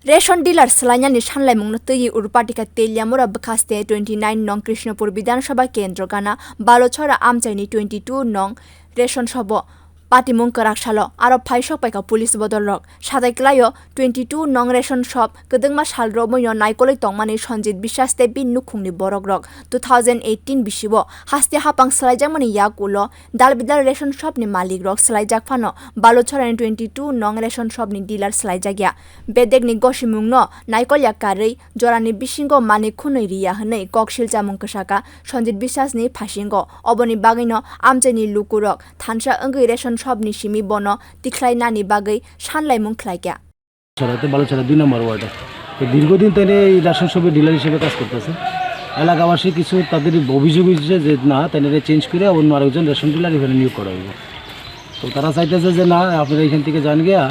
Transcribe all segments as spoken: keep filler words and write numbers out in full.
Ration dealer swlainani sanlaimungno twiwi Urupatika Teliamura bwkhaste twenty nine nong Krishnapur Bidhan Sabha Kendro gana Balochhora amchaini twenty two nong ration shop o patimung kwrak salo aro phaisok paikha police bodol rok. Satai kwlaio twenty two nong ration shop kwdwkma sal romwino naikolwi tongmani Sanjit Biswas tei bini nukhungni borok rok two thousand eighteen bisio haste hapang swlaijakmani yak ulo dal bidal ration shop ni malik rok swlaijak phano Balochhorani twenty two nong ration shop ni dealer swlaijakya. Bedekni gosimungno naikolya karwi jorani bisingo manwi khwnwi riya hwnwi kok silchamung kwsaka Sanjit Biswas ni phasingo. Oboni bagwino amchaini lukurok thansa wngwi ration shop ni simi bono tikhlai nani bagwi sanlaimung khlaikha. ছড়াতে বালুছড়া দুই নম্বর ওয়ার্ডে। তো দীর্ঘদিন তারা এই রেশন শপের ডিলার হিসেবে কাজ করতেছে। এলাকাবাসী কিছু তাদের অভিযোগ হয়েছে যে না, তারা চেঞ্জ করে অন্য আরেকজন রেশন ডিলার এখানে নিয়োগ করা হইব। তো তারা চাইতেছে যে না, আপনারা এখান থেকে যান গিয়া,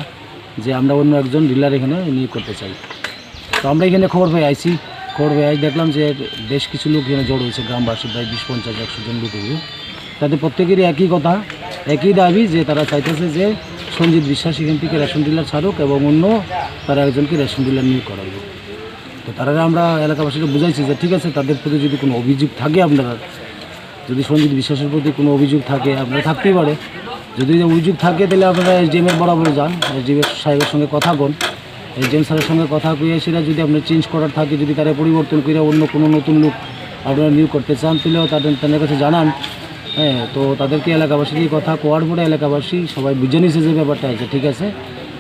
যে আমরা অন্য একজন ডিলার এখানে নিয়োগ করতে চাই। তো আমরা এখানে খবর পেয়ে আইছি, খবর পেয়ে আই দেখলাম যে বেশ কিছু লোক এখানে জড়ো হয়েছে, গ্রামবাসী প্রায় বিশ, পঞ্চাশ, একশো জন লোক হইব। তাদের প্রত্যেকেরই একই কথা, একই দাবি যে তারা চাইতেছে যে সঞ্জিত বিশ্বাস এখান থেকে রেশন ডিলার ছাড়ুক এবং অন্য তারা একজনকে রেশন ডিলার নিয়োগ করা হইব। তো তারা আমরা এলাকাবাসীকে বুঝাইছি যে ঠিক আছে, তাদের প্রতি যদি কোনো অভিযোগ থাকে আপনারা, যদি সঞ্জিত বিশ্বাসের প্রতি কোনো অভিযোগ থাকে, আপনারা থাকতেই পারে। যদি অভিযোগ থাকে, তাহলে আপনারা এসডিএম এর বরাবর যান, এসডিএম সাহেবের সঙ্গে কথা বল। এসডিএম স্যারের সঙ্গে কথা কইয়া সেটা যদি আপনার চেঞ্জ করার থাকে, যদি তারা পরিবর্তন করে অন্য কোনো নতুন লোক আপনারা নিয়োগ করতে চান, তাহলেও তাদের, তাদের কাছে জানান। হ্যাঁ, তো তাদেরকে এলাকাবাসীর এই কথা কোয়ার পরে এলাকাবাসী সবাই বুঝে নিছে যে ব্যাপারটা আছে, ঠিক আছে,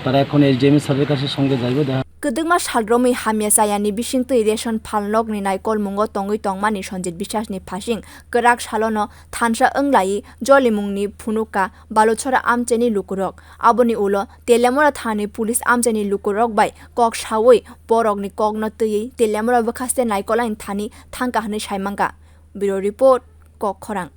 তারা এখন এসডিএম স্যারের কাছে সঙ্গে যাইবে, দেখা Kwdwkma salromwi hamya chayani bisingtwi ration phalnokni naikolmungo tongwi tongmani Sanjit Biswasni phasing kwrak salono thansa wnglaiwi jolimungni phunukha Baluchara amchaini lukurok. Aboni ulo Teliamura thani police amchaini lukurok bai kok sawi borokni kokno twiwi Teliamura bwkhaste naikolaini thani thangkha hwnwi saimangkha. Bureau Report, Kok Khorang.